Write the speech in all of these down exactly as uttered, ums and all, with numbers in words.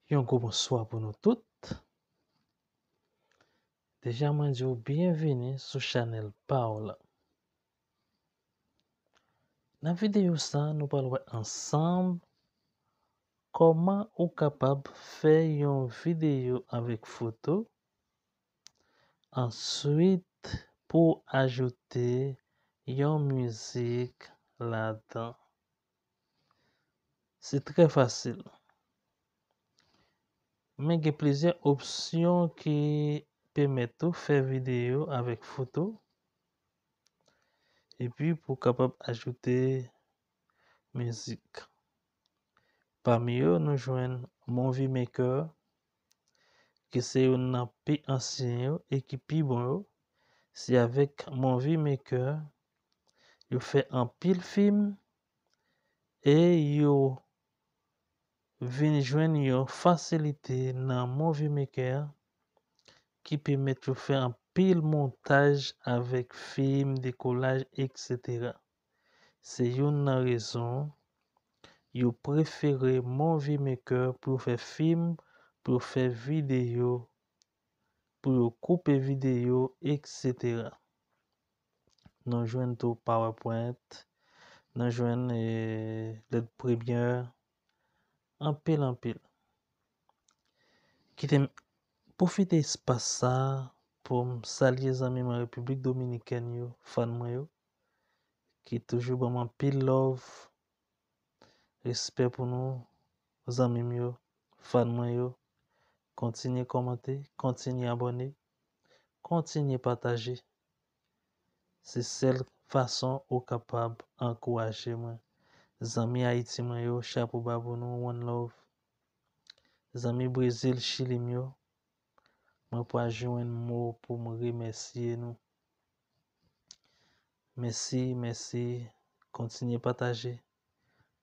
Yon gwo bonswa pou nou tout. Deja mwen di w byenvini sou chanèl pa w la. Nan videyo sa, nou pral wè ansanm kòman ou kapab fè yon videyo avèk foto, answit pou ajoute yon mizik ladan. Se trè fasil. Men gen plizyè opsyon ki pèmèt ou fè videyo avèk foto, epi pou kapab ajoute mizik. Pami yo, nou jwenn Movie Maker, ki se youn nan pi ansyen yo e ki pi bon yo. Se avèk Movie Maker yo fè anpil fim e yo vin jwenn yon fasilite nan Movie Maker ki pèmèt yo fè anpil montaj avèk fim, dekolaj, etsetera. Se youn nan rezon yo prefere Movie Maker pou yo fè fim, pou yo fè videyo, pou yo koupe videyo, etsetera. Nou jwenn tou PowerPoint, nou jwenn eh, lèt Premiere, anpil, anpil. Kite m pwofite espas sa pou m salye zanmi mwen Repiblik Dominikèn yo, fan mwen yo, ki toujou ban m anpil love, respè pou nou, zanmi m yo, fan mwen yo. Kontinye kòmante, kontinye abòne, kontinye pataje. Se sèl fason ou kapab ankouraje mwen. Zanmi Ayiti mwen yo, chapo ba pou nou, one love. Zanmi Brezil, Chili m yo, mwen pa jwenn mo pou m remèsye nou. Mèsi, mèsi. Kontinye pataje,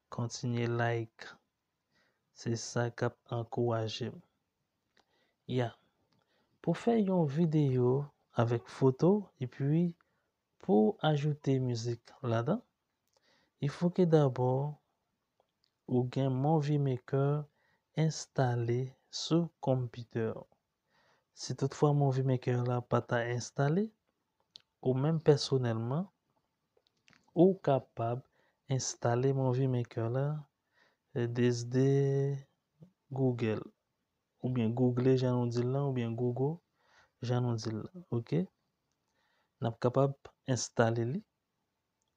kontinye like. Se sa k ap ankouraje m. Ya. Pou fè yon videyo avèk foto, epi pou ajoute mizik ladan, il faut que d'abord ou gen Movie Maker enstale sou konpitè w. Si toutfwa Movie Maker la pa ta enstale, ou menm pèsonèlman, ou kapab enstale Movie Maker la eh, desde Google, oubyen Google jan nou di l lan, oubyen Google jan nou di l lan, oke? N ap kapab enstale li,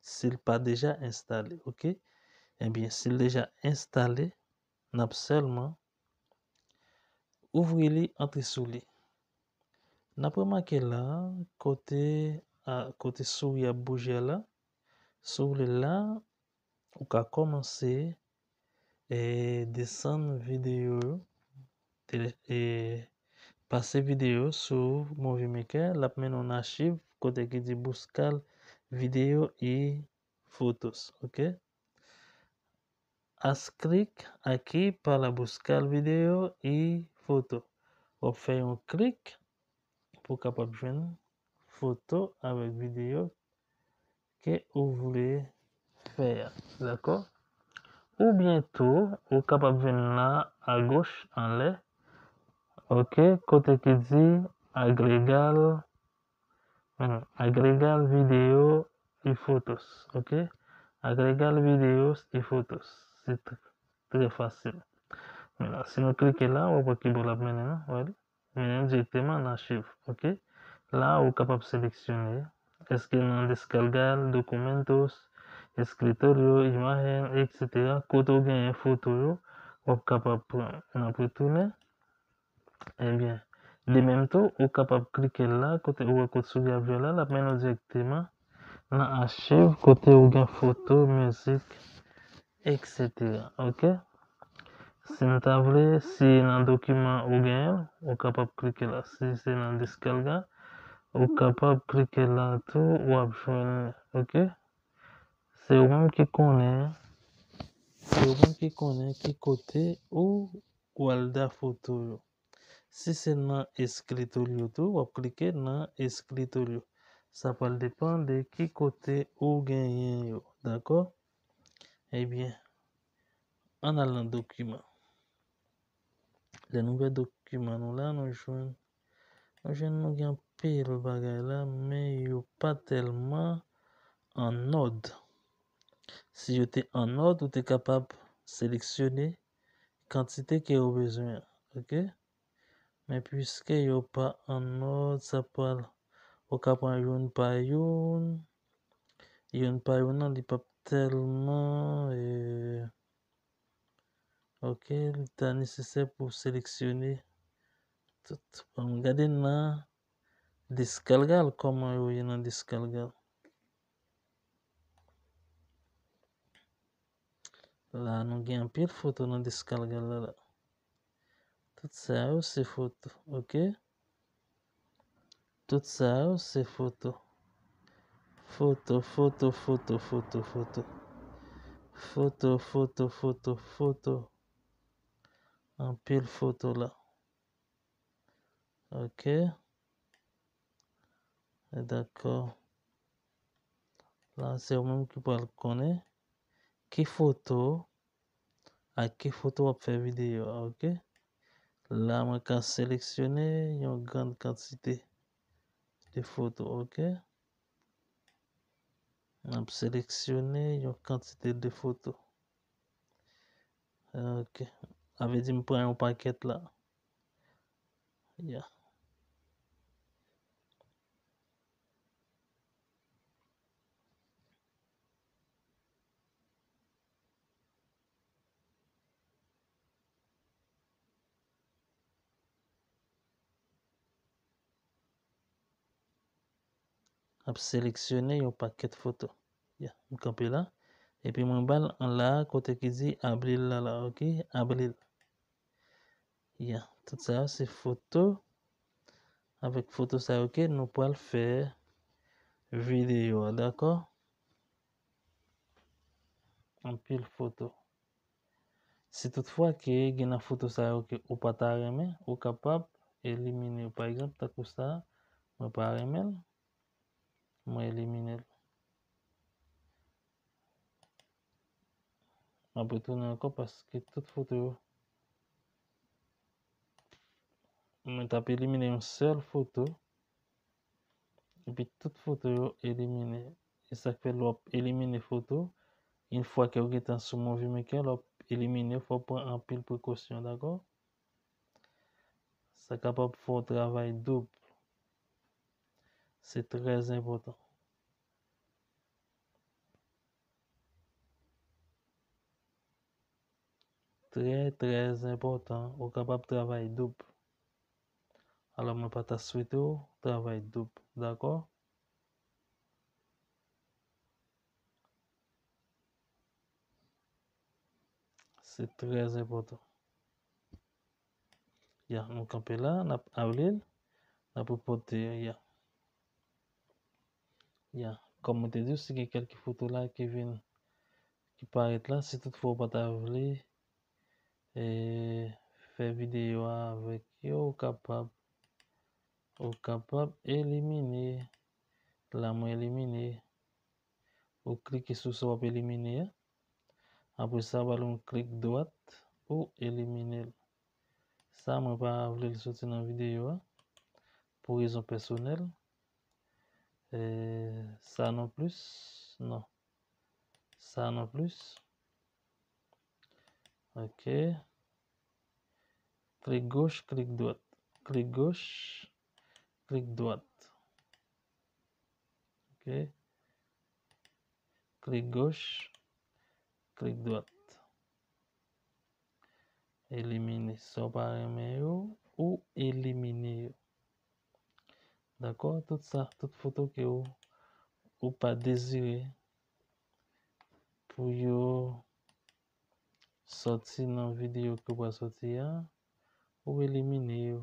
si l pa deja enstale, oke? Ebyen, si l deja enstale, n ap sèlman ouvri li, antre sou li. N ap remake la, kote, a, kote souri ap bouje a la, si w vle la, ou ka kòmanse eh, desann videyo yo, tele- eh, pase videyo sou Movie Maker, l ap mennen w nan achiv kote ki di buscar video y fotos, oke? Haz clic aquí para buscar video y foto. W ap fè yon klik pou w kapab jwenn foto avèk videyo ke ou vle fè a, dakò? Oubyen tou, ou kapab vin la agoch anlè, oke, kote ki di agregar, hmm, agregar video y fotos, oke? Agregar videos y fotos. Se tr- trè fasil. Men la, si nou klike la, w ap wè ki bò l ap mennen nou, wè l mennen nou direkteman nan achiv, oke? La, ou kapab seleksyone, èske nan descargar, documentos, escritorio, imagen, etsetera. Kote w genyen foto yo, w ap kapab pran. N ap retounen. Ebyen, de menm tou, ou kapab klike la, kote ou wè kot souri ap jwe la, l ap mennen w direkteman nan achiv, kote ou gen foto, mizik, etsetera. Oke? Si n ta vle, si nan dokiman ou genyen l, ou kapab klike la. Si se nan descargar, ou kapab klike la tou, w ap jwenn li. Oke? Se ou menm ki konnen, se ou menm ki konnen ki kote ou pral da foto yo. Si se nan escritorio tou, w ap klike nan escritorio. Sa pral depann de ki kote ou genyen yo, dakò? Ebyen, ann al nan dokiman. Lè n ouvè dokiman nou la, nou jwenn, nou jwenn nou gen anpil bagay la, men yo pa tèlman an òd. Si yo te an òd, ou te kapab seleksyone kantite ke ou bezwen an, oke? Men piske yo pa an òd, sa pral, ou ka pran youn pa youn. Youn pa youn nan, li p ap tèlman, eh, oke, li ta nesesè pou seleksyone tout. Bon, gade nan deskalgal, kòman yo ye nan deskalgal. La, nou gen anpil foto nan deskalgal la, la. Tout sa yo se foto, oke? Tout sa yo se foto. Foto, foto, foto, foto, foto. Foto, foto, foto, foto. Anpil foto la. Oke. Dakò. La, se ou menm ki pral konnen ki foto ak ki foto w ap fè videyo a, oke? La, mwen ka seleksyone yon grann kantite de foto, oke? M ap seleksyone yon kantite de foto. Oke. Sa vle di m pran yon pakèt la. Ya. Ap seleksyone yon pakèt foto. Ya, m kanpe la. Epi mwen ba l an la kote ki di abli l la, la, oke? Abli l. Ya, tout sa yo se foto. Avèk foto sa yo ke nou pral fè videyo a, dakò? Anpil foto. Si toutfwa ke gen nan foto sa yo ke ou pa ta renmen, ou kapab elimine yo. Pa egzanp, tankou sa, mwen pa renmen l, mwen elimine l. M ap retounen ankò paske tout foto yo, mwen t ap elimine yon sèl foto, epi tout foto yo elimine. E sa k fè lè w ap elimine foto, yon fwa ke w gentan sou Movie Maker, lè w ap elimine, fò w pran anpil prekosyon, dakò? Sa kapab fè w travay doub. Se trè enpòtan. Trè, trè enpòtan. Ou kapab travay doub. Alò, mwen pa ta swete w travay doub, dakò? Se trè enpòtan. Ya, nou kanpe la, n ap abli l, n ap repòte, ya. Ya, kòm mwen te di w, si gen kèlke foto la ki vin, ki parèt la, si toutfwa w pa ta vle, e, fè videyo a avèk yo, ou kapab, ou kapab elimine. La, mwen elimine. Ou klike sou sa w ap elimine a. Apre sa, ba l yon klik dwat pou elimine l. Sa, mwen pa vle l soti nan videyo a pou rezon pèsonèl. E, sa non plis, non. Sa non plis. Ok. Klik goch, klik dwat. Klik goch, klik dwat. Ok. Klik goch, klik dwat. Elimine. Sa w pa renmen yo, ou elimine yo. Dakò? Tout sa, tout foto ke ou, ou pa dezire pou yo sòti nan videyo ke w pral sòti a, ou elimine yo.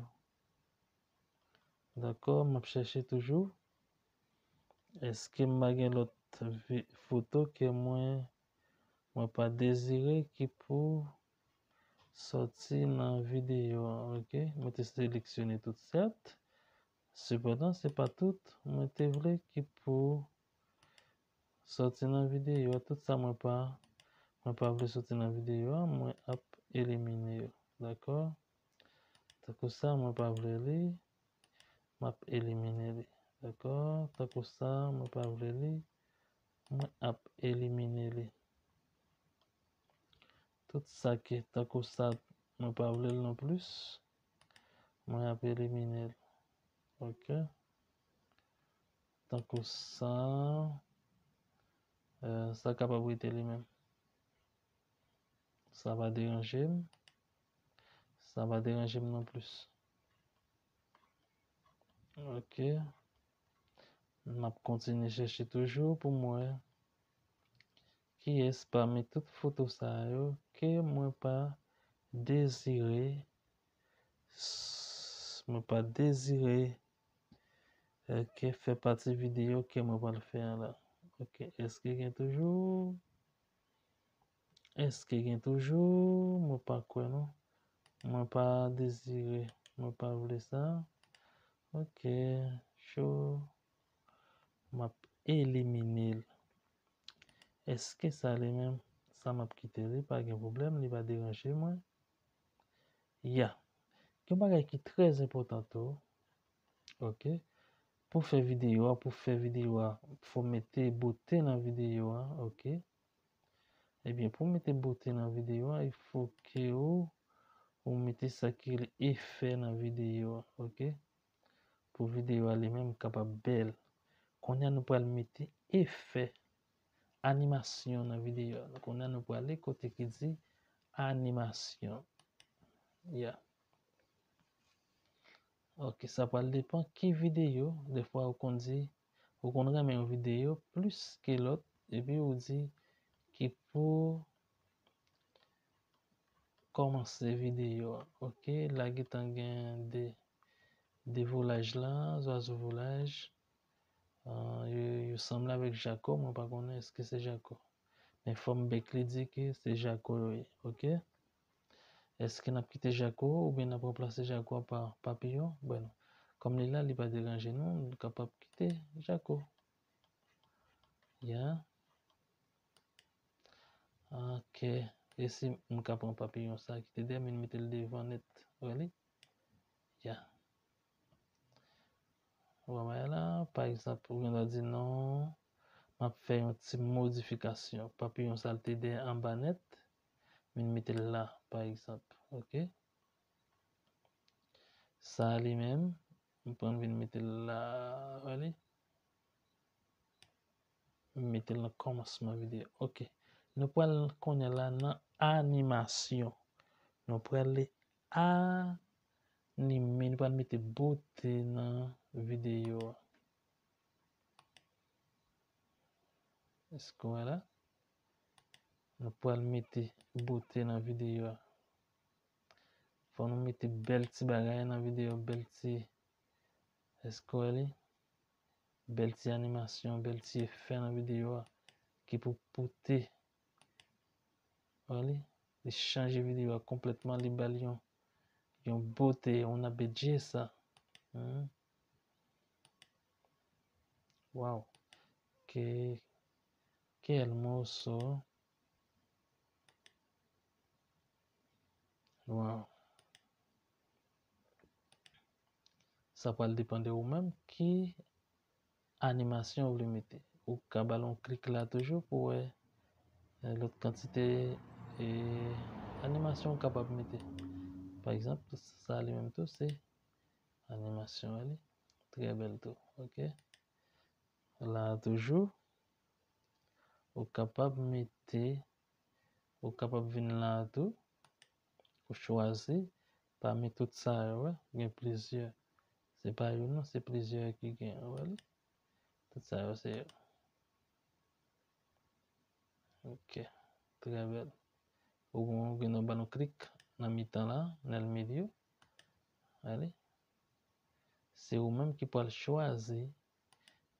Dakò, m ap chèche toujou. Èske m pa gen lòt vi-, foto ke mwen, mwen pa dezire ki pou sòti nan videyo a, ok? Mwen te seleksyone tout, sèt. Sepandan, se pa tout mwen te vle ki pou sòti nan videyo a. Tout sa mwen pa, mwen pa vle sòti nan videyo a, mwen ap elimine yo. Dakò? Tankou sa, mwen pa vle li, m ap elimine li. Dakò? Tankou sa, mwen pa vle li, mwen ap elimine li. Tout sa ki tankou sa, mwen pa vle l non plis, mwen ap elimine l. Ok? Tankou sa, euh, sa kapab rete li menm. Sa pa deranje m. Sa pa deranje m non plis. Ok. M ap kontinye chèche toujou pou m wè kiyès pami tout foto sa yo ke mwen pa dezire, s-, mwen pa dezire, eh, ke fè pati videyo ke mwen pral fè a la. Ok, èske gen toujou? Èske gen toujou? Mwen pa kwè non. Mwen pa dezire. Mwen pa vle sa. Ok, cho. M ap elimine l. Èske sa li menm? Sa m ap kite li, pa gen pwoblèm, li pa deranje mwen. Ya. Yon bagay ki trè enpòtan tou. Ok. Pou fè videyo a, pou fè videyo a, fò mete bote nan videyo a, ok. Ebyen, pou mete bote nan videyo a, il fò ke ou, ou mete sa ki rele efè nan videyo a, ok? Pou videyo a li menm kapab bèl. Kounye a nou pral mete efè animasyon nan videyo a. Kounye a nou prale kote ki di animasyon. Ya. Ok, sa pral depann ki videyo. Defwa ou konn di, ou konn renmen yon videyo plis ke lòt, epi ou di ki pou kòmanse videyo a. Ok, la gentan gen de, de volaj la, zwazo volaj. Ah, yo, yo sanble avèk jako, mwen pa konnen èske se jako. Men fòm bèk li di ke se jako yo ye, ok? Èske n ap kite jako oubyen n ap ranplase jako a pa papiyon? Bwen, kòm li la, li pa deranje nou, nou kapab kite jako. Ya. Ok. E si m ka pran papiyon sa ki te dèyè m, m mete l devan nèt. Wè li? Ya. Ou wè bagay la, pa egzanp, ou gen dwa di non, m ap fè yon ti modifikasyon. Papiyon sa l te dèyè anba nèt, m vin mete l la, pa egzanp. Ok? Sa a li menm, m pran vin mete l la, wè li? M mete l nan kòmansman videyo. Ok. Nou pral kounye a la nan animasyon. Nou pral anime, nou pral mete bote nan videyo a. Èske w wè la? Nou pral mete bote nan videyo a. Fò nou mete bèl ti bagay nan videyo, bèl ti, èske w wè li? Bèl ti animasyon, bèl ti efè nan videyo a ki pou pote. Wè li? Li chanje videyo a konplètman, li ba l yon, yon bote, una belleza. Hmm. Wow. Qué, qué hermoso. Wow. Sa pral depann de ou menm ki animasyon ou vle mete. Ou ka ba l yon klik la toujou pou wè, eh, lòt kantite, eh, animasyon ou kapab mete. Pa egzanp, sa li menm tou se animasyon, wè li. Trè bèl tou, ok. La toujou, ou kapab mete, ou kapab vin la tou, ou chwazi pami tout sa yo, wè, gen plizyè. Se pa youn non, se plizyè ki gen, wè li. Tout sa yo se yo. Ok, trè bèl. Ou, ou gen dwa ba nou klik nan mitan la, nan le milieu. Ale. Se ou menm ki pral chwazi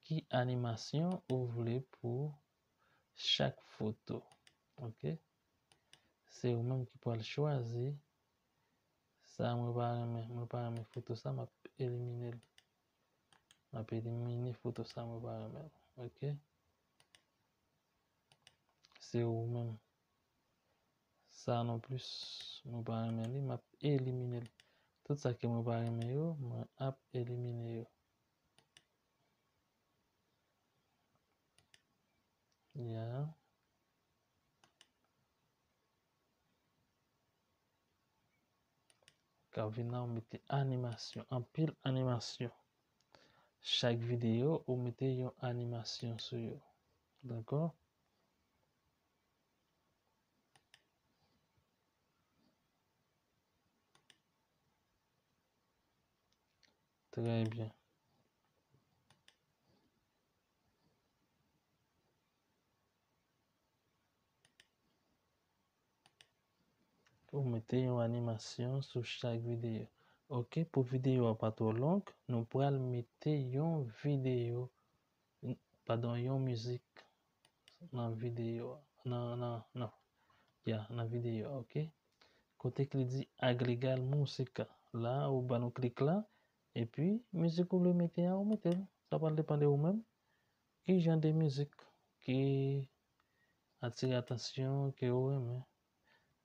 ki animasyon ou vle pou chak foto. Ok? Se ou menm ki pral chwazi. Sa mwen pa renmen, mwen pa renmen foto sa, m ap elimine l. M ap elimine foto sa, mwen pa renmen l. Ok? Se ou menm. Sa non plis, mwen pa renmen li, m ap elimine l. Tout sa ke mwen pa renmen yo, mwen ap elimine yo. Ya. Ka vin la, ou mete animasyon, anpil animasyon. Chak videyo, ou mete yon animasyon sou yo. Dakò? Trè byen. Ou mete yon animasyon sou chak videyo. Ok, pou videyo a pa twò long, nou pral mete yon videyo, n-, padon, yon mizik nan videyo a, nan, nan, nan, ya, nan videyo a, ok? Kote ke li di agregar música. La, ou ba nou klik la, epi mizik ou vle mete a, ou mete l. Sa pral depann de ou menm. Ki jan de mizik ki atire atansyon ke ou renmen?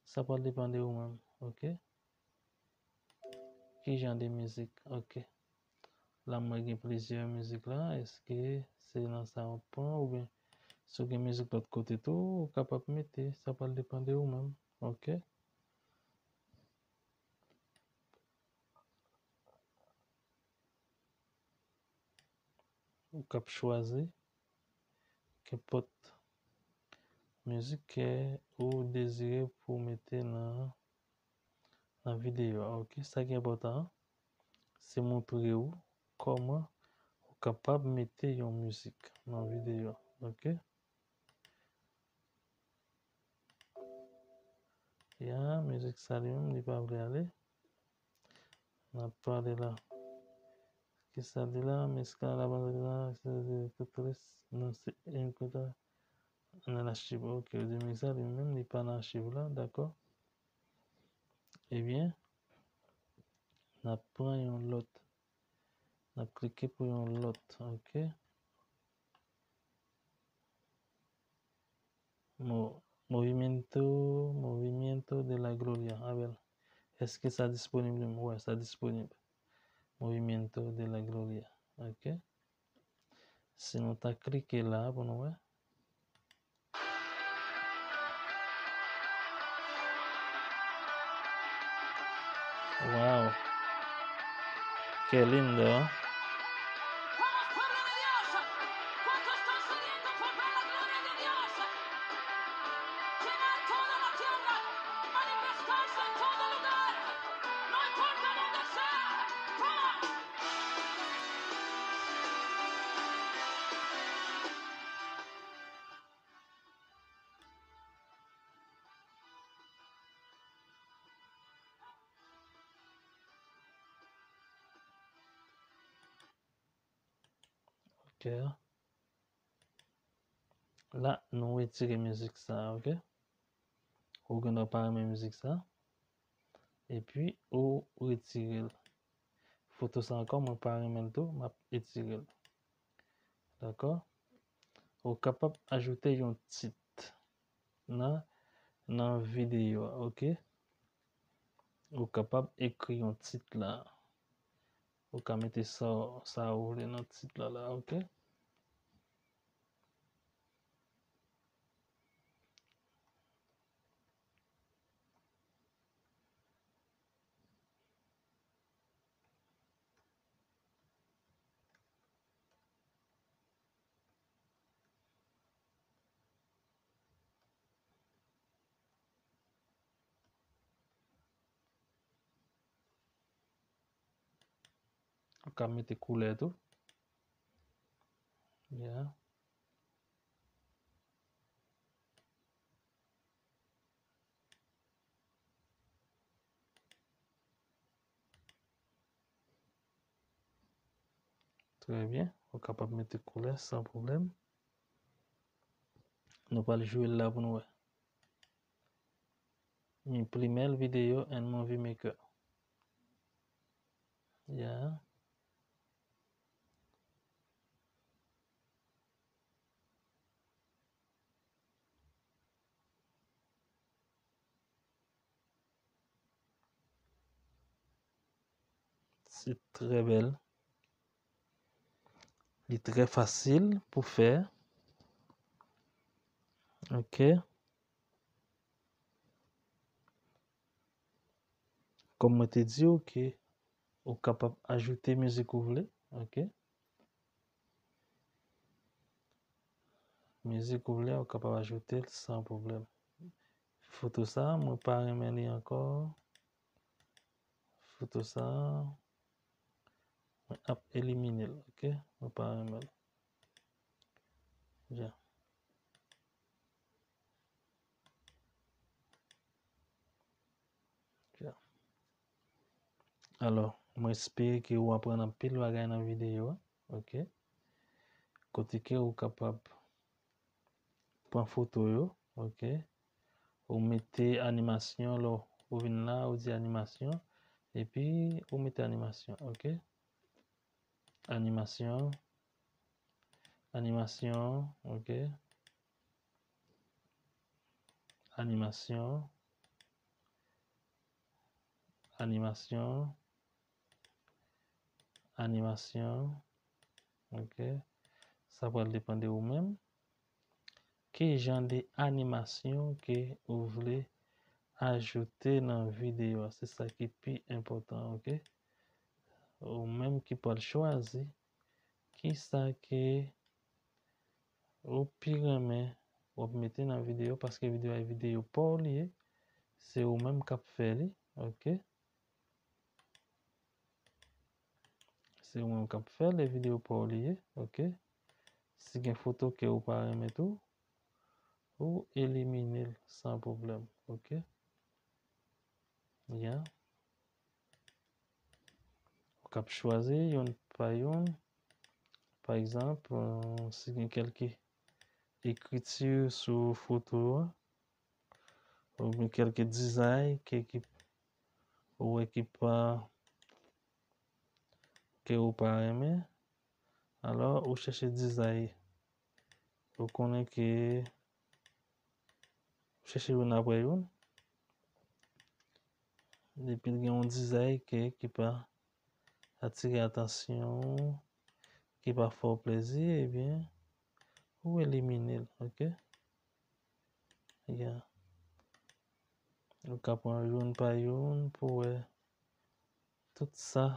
Sa pral depann de ou menm, ok? Ki jan de mizik? Ok. La, mwen gen plizyè mizik la. Èske se nan sa w ap pran oubyen si w gen mizik lòt kote tou, ou kapab mete. Sa pral depann de ou menm, ok? Ou kab chwazi kenpòt mizik ke ou dezire pou w mete nan, nan videyo a, ok? Sa ki enpòtan an, se montre w kòman ou kapab mete yon mizik nan videyo a, ok? Ya, mizik sa li menm, li pa vle ale. N ap pale la. Kisa di la? Mezcla la banda de la, se de tout res, non, se enkwenta nan lachiv. Ok, yo di mizik sa li menm, li pa nan achiv la, dakò? Ebyen, n ap pran yon lòt. N ap klike pou yon lòt, ok? Mo-, Movimiento, Movimiento de la Gloria. A bèl. Èske sa disponib li menm? Wè, sa disponib. Movimiento de la Gloria. Ok. Si nou ta klike la pou nou wè. Wow. Qué lindo, ¿eh? Vamos, pueblo de Dios. ¿Cuántos están sedientos por ver la gloria de Dios? Llenar toda la tierra, manifestarse en todo lugar. No importa dónde sea. Vamos. Ok. La, nou retire mizik sa, ok? Ou gendwa pa renmen mizik sa. Epi, ou retire l. Foto sa ankò, mwen pa renmen l tou, m ap retire l. Dakò? Ou kapab ajoute yon tit nan, nan videyo a, ok? Ou kapab ekri yon tit la. Ou ka mete sa, sa ou vle nan tit la, la, ok? Ou ka mete koulè tou. Ya. Trè byen. Ou kapab mete koulè san pwoblèm. Nou pral jwe l la pou nou wè. Mi primer video en Movie Maker. Ya. Se trè bèl. Li trè fasil pou fè. Ok. Kòm mwen te di w ke ou kapab ajoute mizik ou vle, ok? Mizik ou vle, ou kapab ajoute l san pwoblèm. Foto sa, mwen pa renmen li ankò. Foto sa, mwen ap elimine l, ok? Mwen pa renmen l. Ya. Ya. Alò, mwen espere ke ou aprann anpil bagay nan videyo a, ok? Kote ke ou kapab pran foto yo, ok? Ou mete animasyon, lè ou vin la, ou di animasyon, epi ou mete animasyon, ok? Animasyon, animasyon, ok? Animasyon, animasyon, animasyon, ok? Sa pral depann de ou menm. Ki jan de animasyon ke ou vle ajoute nan videyo a? Se sa ki pi enpòtan, ok? Ou menm ki pral chwazi kisa ke ou pi renmen w ap mete nan videyo, paske videyo a e videyo pa w li ye. Se ou menm k ap fè li, ok? Se ou menm k ap fè l, e videyo pa w li ye, ok? Si gen foto ke ou pa renmen tou, ou elimine l san pwoblèm, ok? Ya. Ou kab chwazi youn pa youn. Pa egzanp, euh, si gen kèlke ekriti sou foto a, oubyen kèlke dizay ke, ki, ou wè ki pa, ke ou pa renmen, alò ou chèche dizay. Ou konnen ke ou chèche youn apre youn. Depi l gen yon dizay ke, ki pa atire atansyon ou, ki pa fè w plezi, ebyen, ou elimine l, ok? Ya. Ou ka pran youn pa youn pou wè tout sa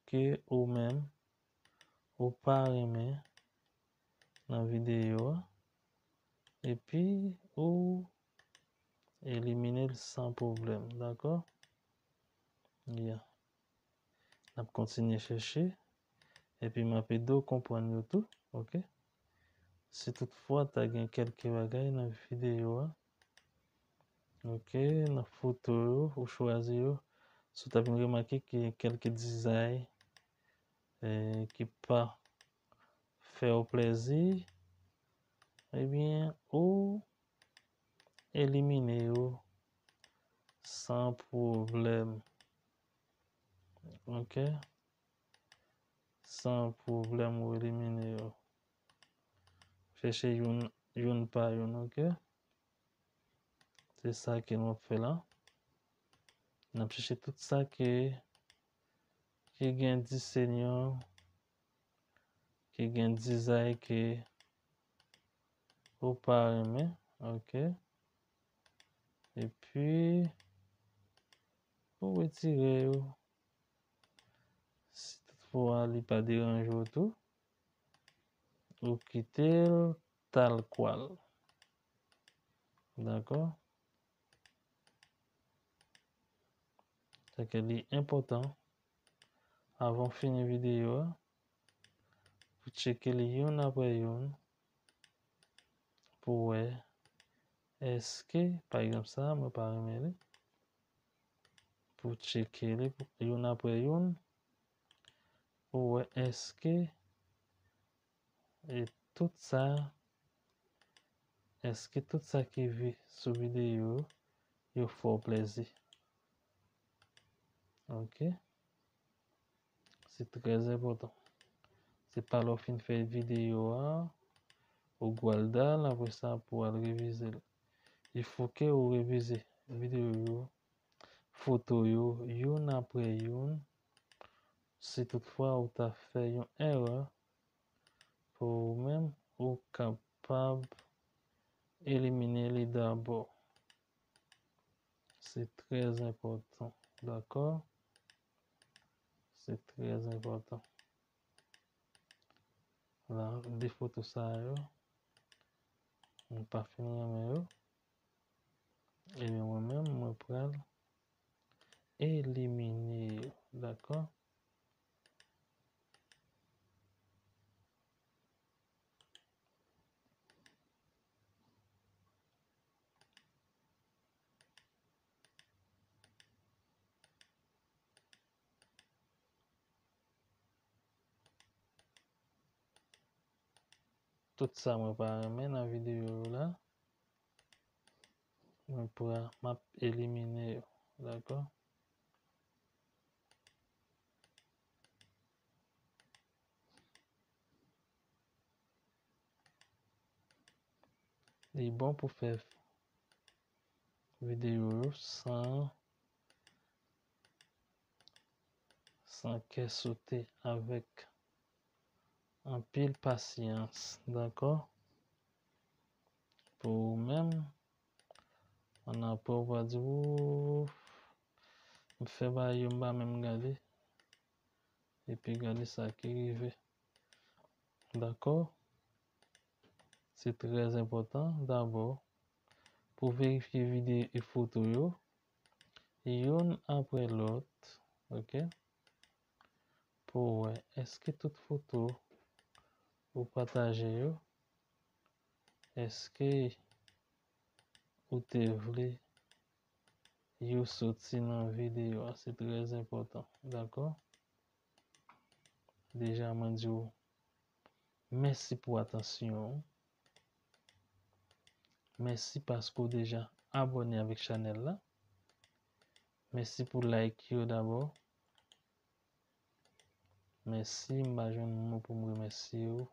ke ou menm ou pa renmen nan videyo a, epi ou elimine l san pwoblèm, dakò? Ya. N ap kontinye chèche, epi m ap ede w konprann yo tou, ok? Si toutfwa ta gen kèlke bagay nan videyo a, ok, nan foto yo, ou chwazi yo, si w ta vin remake ke gen kèlke dizay, eh, ki pa fè w plezi, ebyen, ou elimine yo san pwoblèm. Ok? San pwoblèm, ou elimine yo. Chèche youn, youn pa youn, ok? Se sa ke nou ap fè la. N ap chèche tout sa ke, ki gen disenyon, ki gen dizay ke ou pa renmen, ok? Epi, ou retire yo. Si toutfwa li pa deranje w tou, ou kite l talkwal. Dakò? Sa ke li enpòtan, avan w fini videyo a, pou tcheke li youn apre youn, pou wè èske, pa egzanp, sa a, mwen pa renmen li, pou tcheke li pou, youn apre youn, pou wè èske, e tout sa, èske tout sa ki vi-, sou videyo yo fè w plezi. Ok? Se trè enpòtan. Se pa lè w fin fè videyo a, ou gwal dal, apre sa pou w al revize l. Il faut que ou revize videyo yo, foto yo, youn apre youn, Si toutfwa ou ta fè yon erè, pou ou menm, ou kapab elimine li dabò. Se trè enpòtan, dakò? Se trè enpòtan. La, de foto sa yo, mwen pa fin renmen yo. Ebyen, mwen menm, mwen pral elimine yo, dakò? Tout sa mwen pa renmen nan videyo yo la, mwen pran, m ap elimine yo, dakò? Li bon pou fè videyo yo san, san kè sote, avèk anpil pasyans, dakò? Pou ou menm, ann apre ou va di, "Ouf, m fè bagay yo, m pa menm gade." Epi gade sa ki rive. Dakò? Se trè enpòtan, dabò, pou verifye videyo e foto yo, youn apre lòt, oke? Pou w wè, èske tout foto ou pataje yo, èske ou te vle yo soti nan videyo a? Se trè enpòtan, dakò? Deja, mwen di w mèsi pou atansyon w. Mèsi paske w deja abòne avèk chanèl la. Mèsi pou like yo dabò. Mèsi, m pa jwenn mo pou m remèsye w.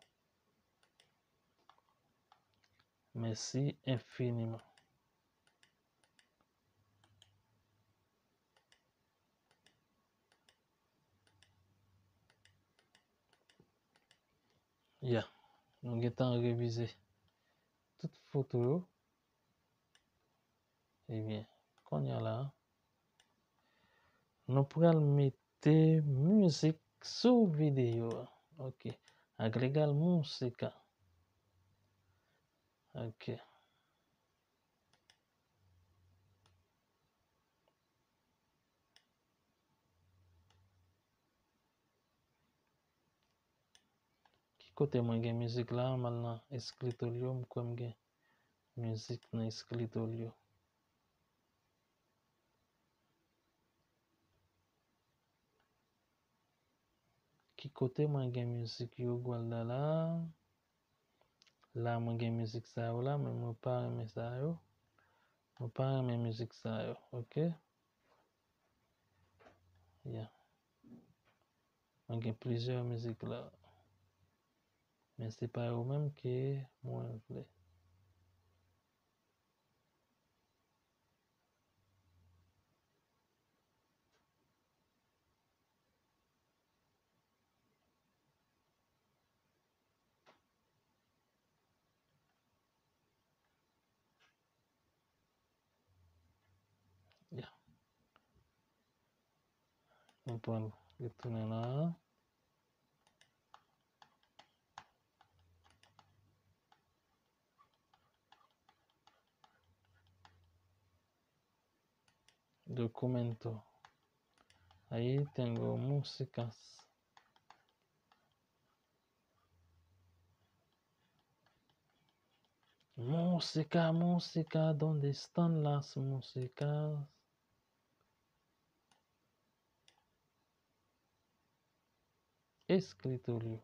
Mèsi enfiniman. Ya, nou gentan revize tout foto yo. Ebyen, kounye a la, nou pral mete mizik sou videyo a. Oke. Agregar música. Oke. Ki kote mwen gen mizik la? M al nan escritorio, m kwè m gen mizik nan escritorio. Ki kote mwen gen mizik yo, Gwalda la? La, mwen gen mizik sa yo la, men mwen pa renmen sa yo. Mwen pa renmen mizik sa yo, oke? Ya. Mwen gen plizyè mizik la. Men se pa yo menm ke mwen vle. Ya. Nou pral retounen la. Documento. Ahí tengo músicas. Música, música, ¿dónde están las músicas? Escritorio.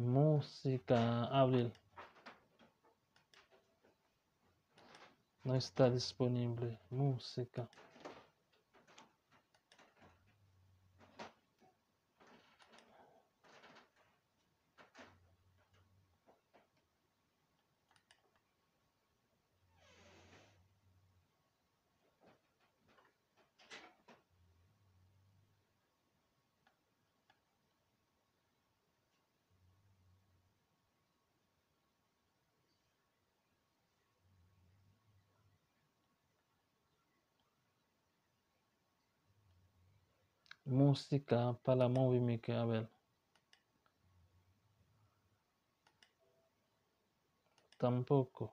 Música, Abril. No está disponible música. Música para Movie Maker, a ver. Tampoco.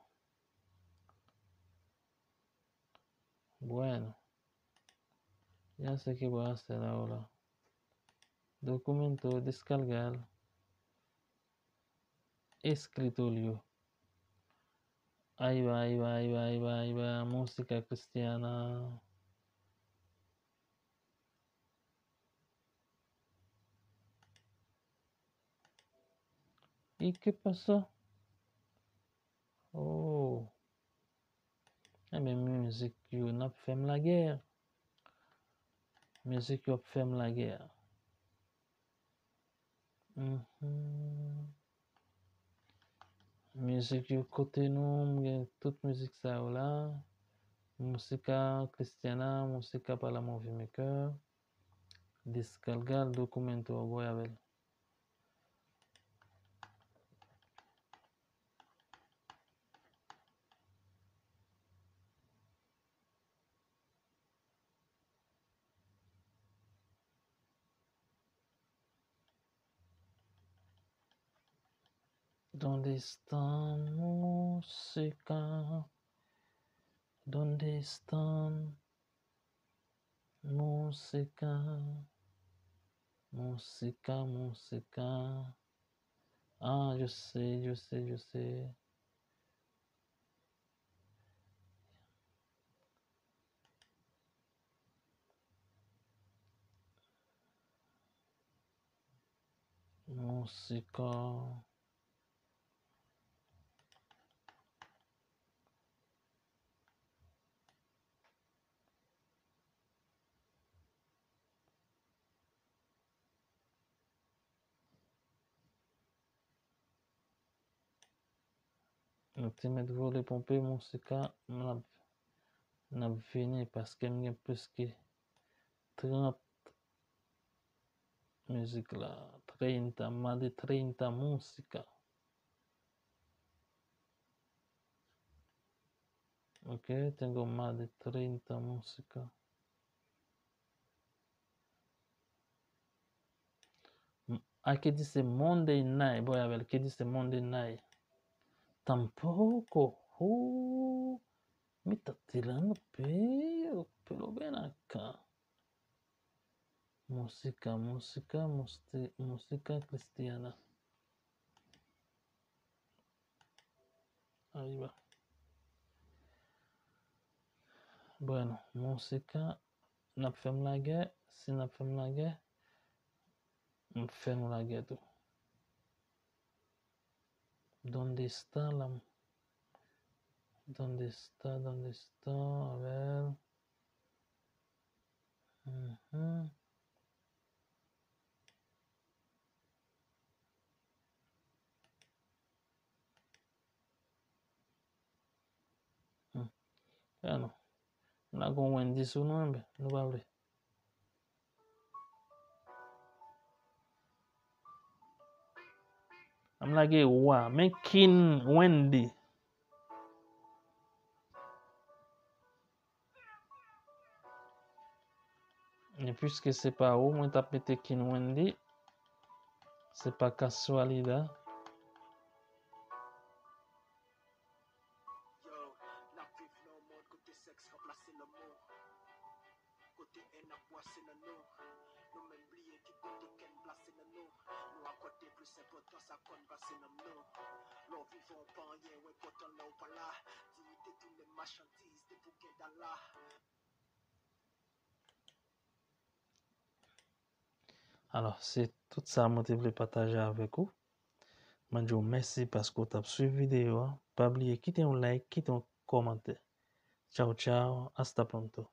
Bueno. Ya sé que voy a hacer ahora. Documento, descargar. Escritorio. Ahí va, ahí va, ahí va, ahí va, ahí va. Música cristiana. ¿Y qué pasó? Oh. Ebyen, mizik yo, n ap fè m lagè. Mizik yo ap fè m lagè. Mhm. Mizik yo kote nou, m gen tout mizik sa yo la. Música cristiana, música para movie maker. Descargar documento, voy a ver. ¿Dónde está música? ¿Dónde está música? Música, música. Ah, yo sé, yo sé, yo sé. Música. Nou te mèt vole ponpe, Música, n ap, n ap vini paske m gen plis ke trant mizik la. Treinta, más de treinta música. Ok, tengo más de treinta música. Aquí dice Monday night. Voy a ver qué dice Monday night. Tampoco. Oh, mi está tirando pelo, pero ven acá. Música, música, musti- música cristiana. Ahí va. Bueno, música, n ap fè m lagè. Si n ap fè m lagè, m fè nou lagè tou. ¿Dónde está la? ¿Dónde está? ¿Dónde está? A ver. Mhm. Hmm. Ya non. M lage yon Wendy sou nou, enben, nou pa vle. M lage wa, men King Wendy. E piske se pa ou, mwen t ap mete King Wendy. Se pa kasualidad. Yo, n ap viv nan yon mond kote sèks ranplase lanmou. Kote èn ap bwase nan nou. Nou menm bliye ki kote kè n plase nan nou. Nou akòde plis enpòtans a kò n pase nanm nou. Lè w vivan w pa anyen, w enpòtan lè w pa la. Diyite tounen machandiz depi w gen dala. Alò, se tout sa mwen te vle pataje avèk ou. Mwen di w mèsi paske w t ap swiv videyo a. Pa bliye kite yon like, kite yon kòmantè. Tchao, tchao. Hasta pronto.